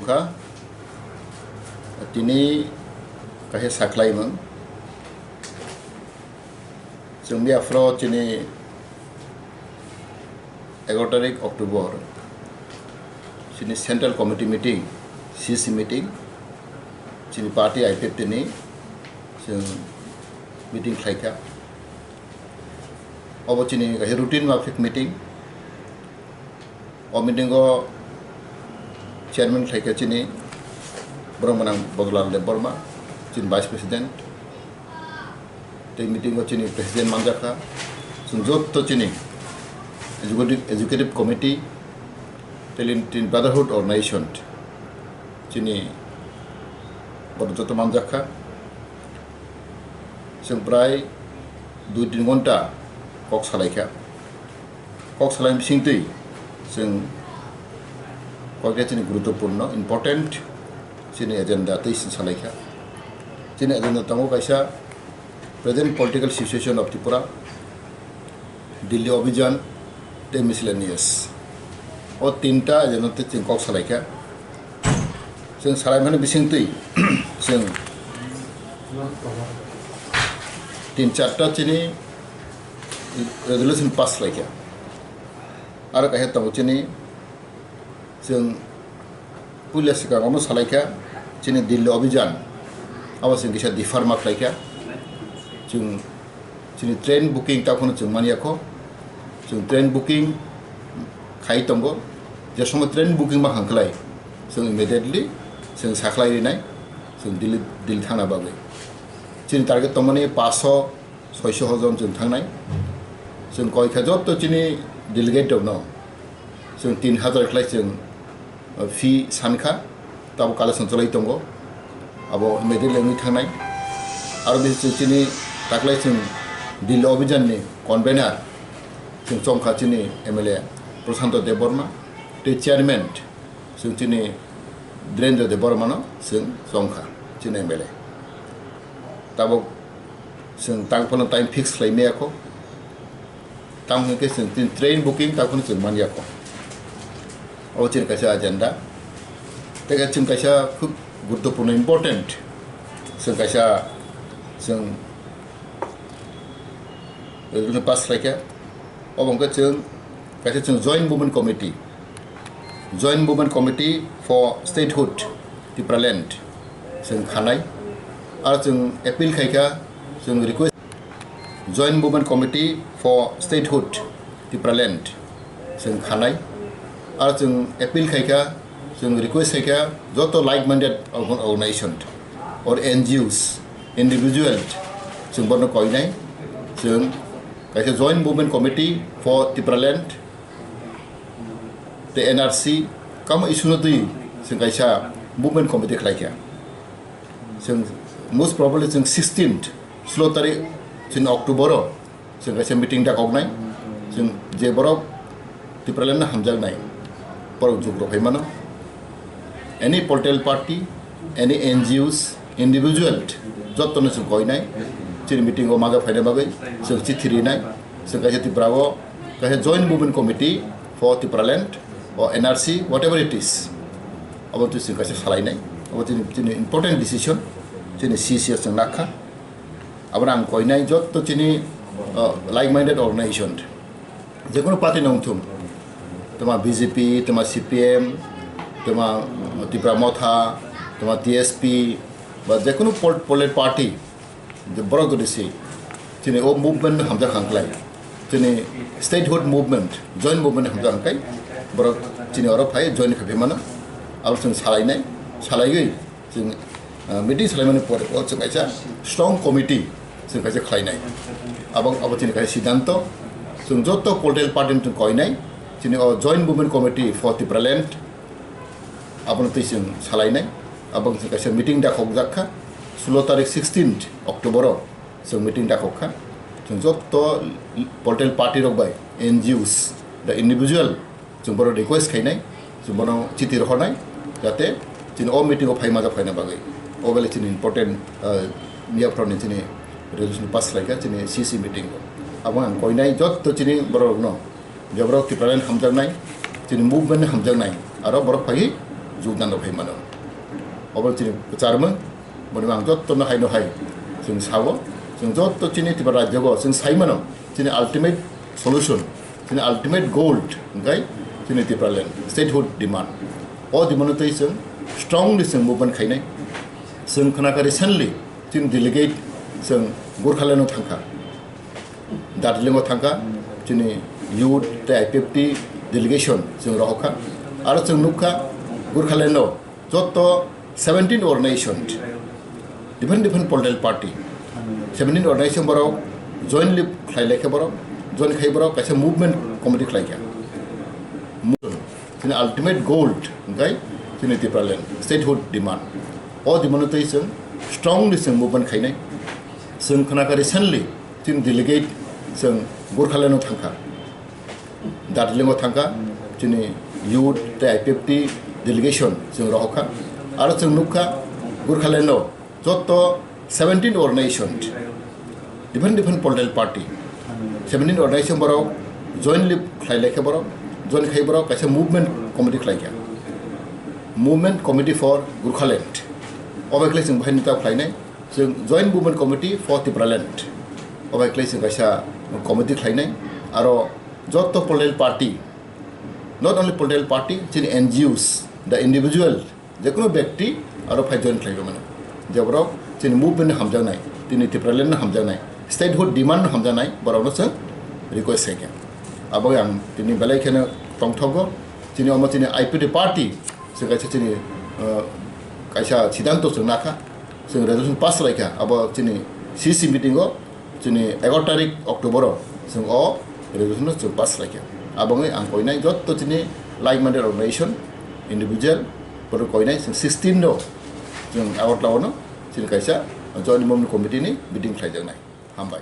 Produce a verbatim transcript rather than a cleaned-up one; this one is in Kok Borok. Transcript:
Kha, tini kaisa saklaimung. Chwng miya phoro chini egaro tarik October, chini Central Committee meeting, C C meeting, chini party I P F T ni chwng meeting khlaikha. Obo chini kaisa routine mafik meeting. O meeting o chairman khlaikha chini borok mwnang Bodolal Debbarma, chini vice president. Tei meeting o chini president manjakha. Chwng jotto chini executive, executive committee, tei chini brotherhood organization chini borok jotto manjakha. Chwng prai dui tin ghonta kok salaikha. Kok salai bisingtwi chwng koikta chini guruttopurno, important chini agenda tei chwng salaikha. Chini agenda tongo kaisa present political situation of Tripura, Delhi Abhijan tei miscellaneous. O tinta agenda tei chwng kok salaikha. Chwng salaimani bisingtwi chwng tin charta chini resolution pass khlaikha. Aro kaisa tongo chini, chwng puila swkang omo salaikha, chini Delhi Abhijan, abo chwng kisa defer ma khlaikha. Chwng chini train booking takhwno chwng manyakho. Chwng train booking khai tongo. Je somo train booking ma hangkhlai, chwng immediately chwng sakhlai rinai, chwng Delhi, Delhi thangna bagwi. Chini target tongmani paso soiso jon chwng thangnai. Chwng koikha jotto chini delegate rokno chwng tin hazar khlai chwng, uh, fee sankha, tabo collection cholai tongo, abo immediately wngwi thangnai. Aro bisi chwng chini taklai chwng Delhi Abhijan ni convener chwng chongkha chini M L A Prashanto Debbarma, tei chairman chwng chini Dhirendra Debbarma no chwng chongkha chini M L A. Tabok chwng tang phano time fix khlai maya kho. Tamo hwnkhe chwng tin train booking tamo phano chwng manya kho. Obo chini kaisa agenda. Tei chwng kaisa khub guruttopurno, important, chwng kaisa chwng resolution pass khlaikha. Obo hwnkhe chwng kaisa chwng Joint Movement Committee, Joint Movement Committee for Statehood Tipraland chwng khanai. Aro chwng appeal khaikha, chwng request, Joint Movement Committee for Statehood Tipraland chwng khanai. Aro chwng appeal khaikha, chwng request khaikha joto like-minded organ-, organization or N G Os, individual, chwng bono koinai. Chwng kaisa Joint Movement Committee for Tipraland, the N R C, kamo issue no twi chwng kaisa movement committee khlaikha. Chwng most probably chwng sixteenth, solo tarik chini October o chwng kaisa meeting da koknai. Chwng je borok Tipraland no hamjaknai, borok jugrok hai mano. Any political party, any N G Os, individual, jotto no chwng koinai. Chini meeting o maga phaina bagwi chwng chithi rinai. Chwng kaisa Tripura o kaisa Joint Movement Committee for Tipraland o N R C, whatever it is, abo twi chwng kaisa salainai. Abo chini, chini important decision, chini C C o chwng nakha. Abono ang koinai jotto chini, uh, like-minded organization, jekono party no wngthung, toma B J P, toma C P M, toma Tipra Motha, toma T S P, ba jekono pol-, political party, je borok jodi se chini o movement no hamjak hangklai, chini statehood movement, joint movement hamjak hangkai, borok chini oro phai join khaiphi mano, abo chwng salainai, salaiwi chwng, ah, meeting salaimani pore o chwng kaisa strong committee chwng kaisa khlainai. Abo, abo chini kaisa siddhanto, chwng joto political party no chwng koinai, chini o Joint Movement Committee for Tipraland, abono twi chwng salainai. Abo chwng kaisa meeting da khokjak kha, solo tarik sixteenth October o chwng meeting da khok kha. Chwng joto political party rok bai, N G Os, the individual, chwng bono request khainai, chwng bono chithi rohornai, jate chini o meeting o phai majak phaina bagwi. O bele chini important, ah, miya phoroni chini resolution pass khlaikha chini C C meeting o. Abo ang koinai jotto chini borok rokno, je borok Tipraland hamjaknai, chini movement hamjaknai, aro borok phai jogdan rok hai mano. Obo chini kwcharmung, boni ang jotto no hai no hai chwng sao, chwng jotto chini Tripura rajyo o chwng sai mano, chini ultimate solution, chini ultimate goal hwnkhe chini Tipraland statehood demand. O demand twi chwng strongly chwng movement khainai. Chwng khnakha recently chini delegate chwng Gorkhaland o thangkha. Darjeeling o thangkha, chini youth tei I P F T delegation chwng rohorkha. Aro chwng nukkha Gorkhaland o jotto seventeen organization, different different political party, seventeen organization borok jointly khlai laikha borok, join khai borok kaisa movement committee khlaikha. Chini ultimate goal hwnkhe chini Tipraland statehood demand. O demand twi chwng strongly chwng movement khainai. Chwng khnakha recently chini delegate chwng Gorkhaland o thangkha, Darjeeling o thangkha, chini youth tei I P F T delegation chwng rohorkha. Aro chwng nukkha Gorkhaland o jotto seventeen organization, different different political party, seventeen organization borok jointly khlai laikha borok, join khai borok kaisa movement committee khlaikha, Movement Committee for Gorkhaland. Obo khlai chwng bahai nita khlainai, chwng Joint Movement Committee for Tipraland. Obo khlai chwng kaisa committee khlainai, aro jotto political party, not only political party, chini N G Os, the individual, jekunu bekti aro phai join khlai mano. Je borok chini movement no hamjaknai, chini Tipraland no hamjaknai, statehood demand no hamjaknai, borok no chwng request khaikha. Abo ang tini belai kheno tongthogo, chini omo chini I P F T party, chwng kaisa chini, uh, kaisa siddhanto chwng nakha, chwng resolution pass khlaikha, abo chini C C meeting o, chini egaroh tarik October o chwng o resolution no chwng pass khlaikha. Abo wngwi ang koinai jotto chini like-minded organization, individual, borok koinai chwng sixteen no chwng Agartala o no chini kaisa joint movement committee ni meeting khlaijaknai. Hambai.